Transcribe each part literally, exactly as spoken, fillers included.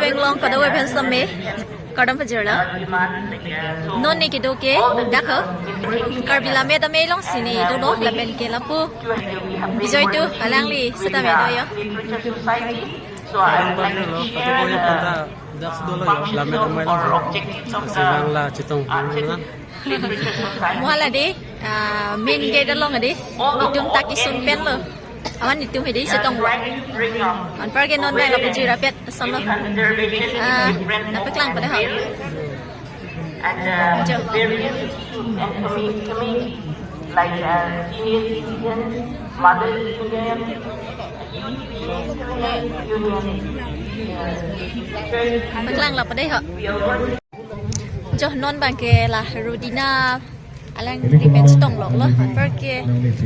Penglong kadokave pen sitame kardom pajirlo. Non ne kedo ke dak ho Karbi Lammet Amei alongsi ne dolo lapen ke lapu Bijoy tu alangli sitame do yo. Kardom pajirlo, kadokave pen ta dak si dolo yo, Lammet Amei along. Lasi bang la chetong lang. Mo hala dei, ah, main gate along dei, itum ta kesung pen lo. Awan itum hedi chetong lo. Anparke non bang lapu jui rapet ason lo. Ah, nangpaklang pade ho. And uh, Jo. Various institute and community, community, like uh, senior citizens, mothers union, union, uh, church. Paklang lo pade ho. We are working Jo, non bang ke la Rudina alangli pen chetong lo lo. Anparke,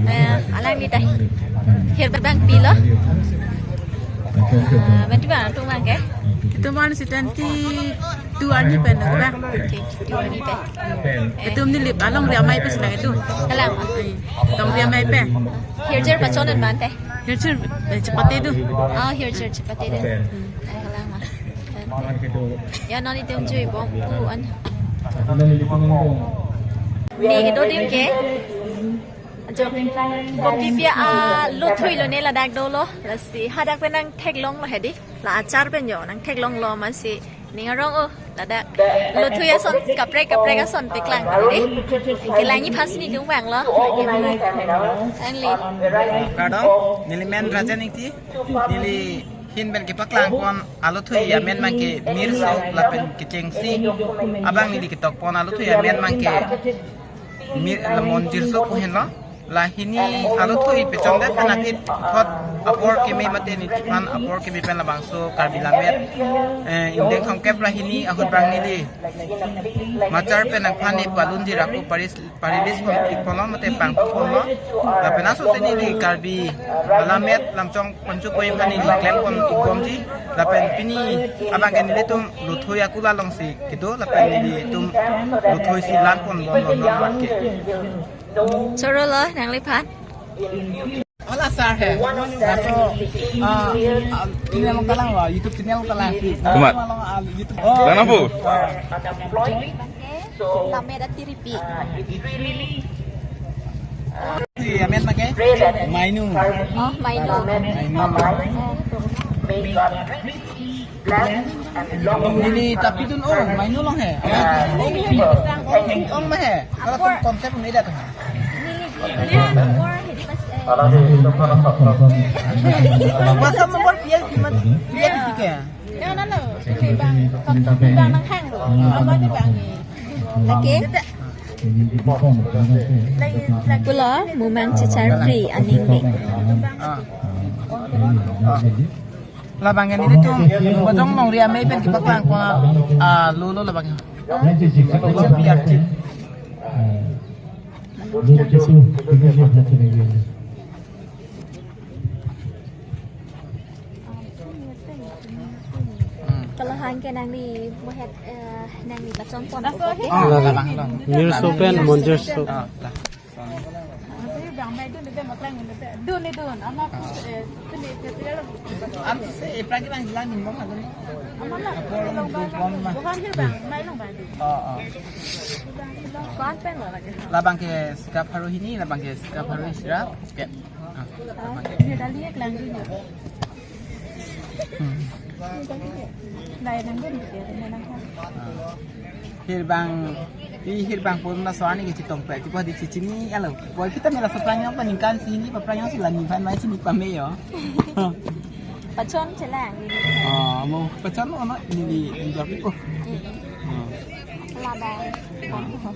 eh, alangli ta hirbang pilo. Ah, bang ti bang tu bang ke. Itum an si twenty-two arni pen lo bang. Twenty-two arni pen. Itum Nilip alongri amei pen si nang itum. Kalang. Tongri amei pen. Hirjir pachon an bang te. Hirjir, eh, chepate do. Oh, hirjir chepate do. Hmm. Ai, kalang ma. Ya, non itum jui bom pu an. Ne kedo adim ke. Jo. Kopi pi alothoi lo ne ladak dolo. Lasi hadak pen nangtheklong lo hedi. La achar pen jo nangtheklong lo amatsi ning arong o ladak lothoi ason kaprek kaprek ason paklang hedi. Kelang ni phas ni tung bang lo. Only. Kardom, neli men Rajan Ingti, neli ahin pen kepaklang pon alothoi amen bang ke Mirso lapen kechengsi. Abang neli ketok pon alothoi amen bang ke Mir, la Monjirso pu henlo. La hini alothoi pechongdet pen aphi thot apor keme mate neliphan apor keme pen labangso Karbi Lammet, eh, ingdeng thomkep ra hini ahut bang neli machar pen nangphan ne palunji ra ako paris parilis pon ik ponlo mate pangphu ponlo. Lapen aso si neli Karbi Lammet Lamchong Pangchupoi aphan neli klem pon ik bomji. Lapen pini abang ke nelitum lothoi akula alongsi kedo lapen nelitum lothoi si lan pon bom bom bom bang ke. Choro lo nangliphan. Hala sir he. Laso, ah, ah, channel kalang lo, YouTube channel kalang. Komat? Kalang lo, ah, YouTube. Lang nang pu? Lammet Atiripi. Iya, men pakai? Mainu. Oh, Mainu. Mainu. Oh. Neli tapi tun, oh, Mainu along he. Ong, ong, ong ma he. Kalau konsep ini dah tuh. Neli, neli, apor, hedi pas, eh. WhatsApp number piya di mat, piya di tiga. Ya, na, na. Ini bang, bang nanghang lo. Apa ni bang ni? Oke. Pulo, mumang chechar free aning de. Ah. Ah. Labang ke nelitum bojong longri amei pen kepaklang ko, ah, lo lo labang ke. Lo biar chin. Kalau hang ke nangli mohet, eh, nangli pachong pon. Ah, labang lo. Mirso pen Monjirso. Ah, lah. Dun, dun, ama, eh, tuni, tuni, tuni. Am se, eh, pragi bang hilang ning bang, ano? Ama na, apor long bang, long bang. Bukan hilang bang, mai long bang. Oh, oh. Kuan pen lo lagi. Labang ke sika pharo hini, labang ke sika pharo isra. Oke. Ah, dia dali ya kelang dulu. Hmm. Dai nang dun gitu ya, nang. Ah. Hirbang, i hirbang pon laso arni kechetong pe, tipo di cicini, alo. Boy kita mela saplang yang peningkan sini, saplang yang sila ni pan mai sini pame yo. Pachon chelang ini. Oh, mo pachon mo no ini di di dua pipo. Iya. Oh. Labang. Oh.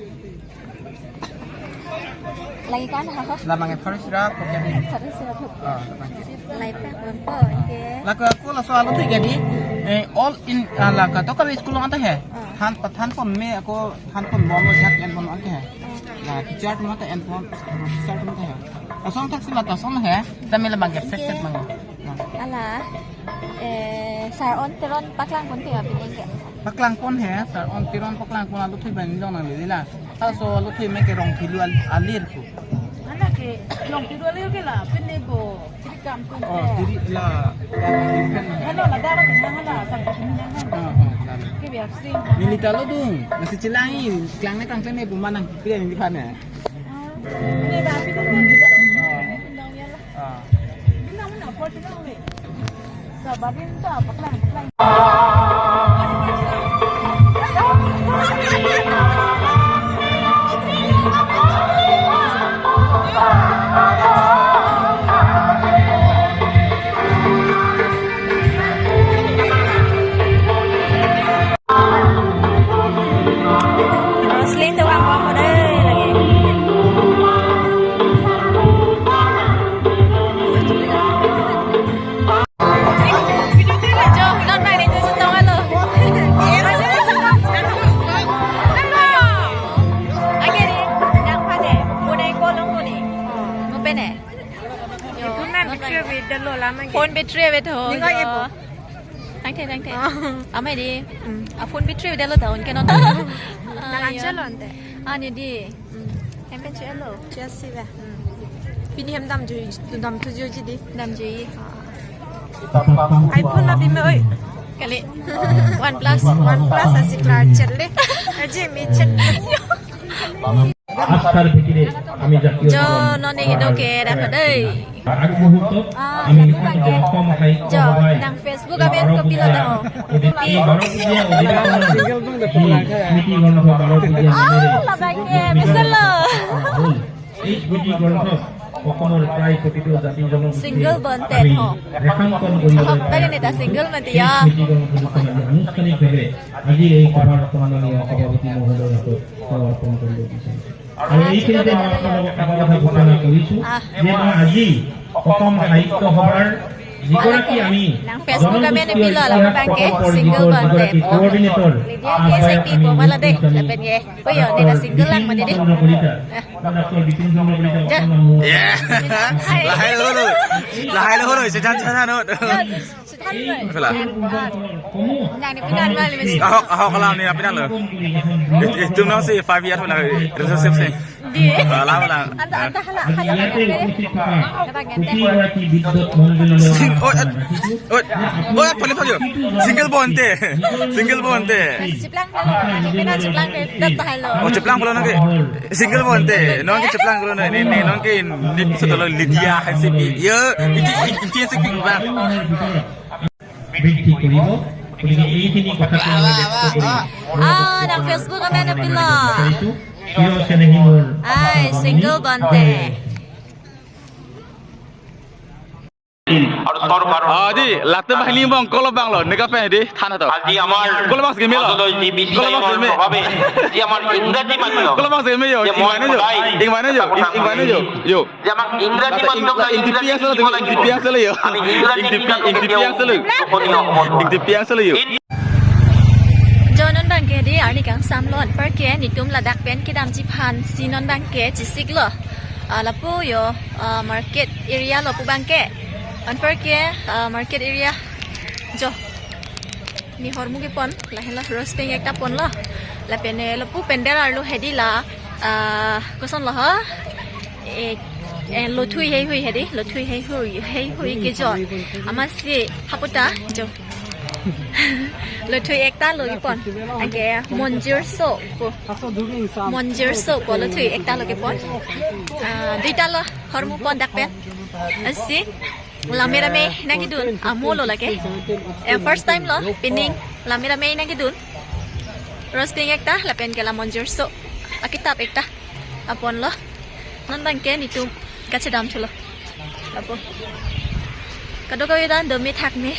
Lagi kan ha ho? Labang e first round, oke. First round. Oh, labang. Lai pe pon po, oke. Laku aku laso alothoi ke di, eh, all in, ah, laka to kami school anta he. Ah. Han pathan pon me ako han pon bom lo jat en pon anta he. Ah. Na teacher tu mata en pon, teacher tu mata he. Asong tak sila ta asong he, kami labang ke set set mang. Nah. Ala, eh, sar on teron paklang pon te abin engke. Paklang pon he, sar on teron paklang pon alothoi bang dong nang lila. Aso alothoi me ke rong philu al-, alir ko. Ke, long tidur leo ke la, pin ne bo, chiri kam tum Oh, ke. Diri la, la, la, Hello, la daro ke nang la, sang ke nang nang. Ah, ah, kan. Ke biar sing. Neli ta lo dung, nasi chelang-i, klang ne klang ne pu ma nangkepri neli aphan ne. Ah, ini dah, pin ne bo juga. Pin dong ya la. Ah. Pin dong mana, pol pin dong le. Roslyn tuh wang wang deh lagi. Jo, non main itu sutong alo. Ake di, yang pakai, punai kolong kuni. Mau pene? Itu nan battery ave dalo lama ke. Phone battery ave tho. Ninga jo. Tangte, tangte. Oh. Amai di. Hmm. A phone battery ave dalo tahun ke non. Nang Ah, aja ya. Lo ante. Ani di. Hmm. Hem pen che-elo. Che-asi ba. Hmm. Pini hem damjui, damthu juji di. Damjui. iPhone na pime oi. Kali. OnePlus. OnePlus asi klar chet le. Aji mi chet. আস্থার ভিত্তিতে আমি জাতীয় Jo, জীবন non ne do ke da padai. আগ মুহূর্ত Ah, আমি lapu bangke. অসম সাহিত্য Jo, সভায় nang Facebook amen বারো kopilo pujia da ho. অধি-, এই বারো পূজা অধিবেশন Single bang da ji, pulak hai. স্মৃতি গ্ৰন্থ বারো পূজা Ah, নামেৰে labang ke, misal lo. হ'ল। এই স্মৃতি গ্ৰন্থত অসমৰ প্ৰায় প্ৰতিটো জাতি জনগোষ্ঠীৰ Single bond আমি te ho। ৰেখাংকন কৰিবলৈ Hok, tadi neta single mati ya। স্মৃতি গ্ৰন্থ দুখন আমি আনুষ্ঠানিকভাৱে আজি এই সভাৰ সন্মানীয় সভাপতি মহোদয়ৰ হাতত সেৱা অৰ্পণ কৰিব বিচাৰিছোঁ। আৰু এইখিনিতে মই আপোনালোকক এটা কথা ঘোষণা কৰিছোঁ Ah. যে মই আজি অসম সাহিত্য সভাৰ যিগৰাকী আমি Nang Facebook amen জনগোষ্ঠীয় pilo, ইতিহাস labang ke, প্ৰকল্পৰ single যিগৰাকী bond te ho। Coordinator Lydia আহ্বায়ক K S A P আমি po mala de, আমি lapen ye. Oyo, neta single lang mati de। Bipin Chandra Kalita, doctor Bipin Chandra Kalita Ja. Assam namghar Yeah. Hai. Lahai lo lo. Lahai lo lo. Sejan sejan lo. Pela. Nang ni pinan mali mesti. Ahok, ahok kalam ni, pinan lo. Itu, itu nang si five year mana relationship si. Di. Alam lang. Anta, anta hala, hala, hala. Oi, oi, oi, pali pagi. Single bond te. Single bond te. Cheplang dalo, pinan cheplang dalo, tat halo. Oh, cheplang pulo nang ke. Single bond te, non ke cheplang pulo nang, ne, ne, non ke, ne, so talo Lydia, K S A P. Yo, inti, inti, inti, K S A P ba. বৃদ্ধি কৰিব। গতিকে এইখিনি কথাকে মই ব্যক্ত কৰি Ah, nang Facebook amen pilo। চিৰ চেনেহী মোৰ Ai, single bond te। আৰু চৰকাৰৰ Ah, di, latum bahini bang, kolo bang lo, nega pe di, thana to। আজি আমাৰ Kolo bang segeme lo? সদয় যি Kolo bang বিদ্যায়নৰ segeme? প্ৰভাৱে যি আমাৰ ইংৰাজী মাধ্যম Kolo bang segeme yo, যে মই ingmane jo, সদায় ingmane jo, এটা কথা ingmane jo, কওঁ, yo। যে আমাক ইংৰাজী মাধ্যম বা ইংৰাজী Ingtipi asal শিকিব tu, লাগিব। Ingtipi asal yo। আমি ইংৰাজী Ingtipi, কিতাপ Ingtipi কেতিয়াও asal yo। গোপনীয় হ'ব নোৱাৰে। Ingtipi asal yo। Jo, non bangke di arni kangsam lo, anparke netum ladak pen kedamji aphan si non bangke chesik lo. Ah, lapu yo, ah, market area lo pu bangke. Anparke, ah, market area jo. Ne hormu kepon, lahenlo roast peng ekta ponlo. Lapen, eh, lapu pandal arlo hedi la, ah, koson lo ho? Eh, eh, lothui heihui hedi, lothui heihui, heihui kejor. Amatsi haputa, jo. Lothui ekta lo kepon. Anke Monjir So po. Monjir So po lothui ekta lo kepon. Ah, duita lo hormu pon dak pen. Ansi. Lame rame nangkedun, amo lo lake. Eh, first time lo, pining lame rame nangkedun. Roast peng ekta, lapen ke la Monjir So akitap ekta apon lo. Non bangke netum kachedam thulo. Lapu. Kadokave ta dome thakme.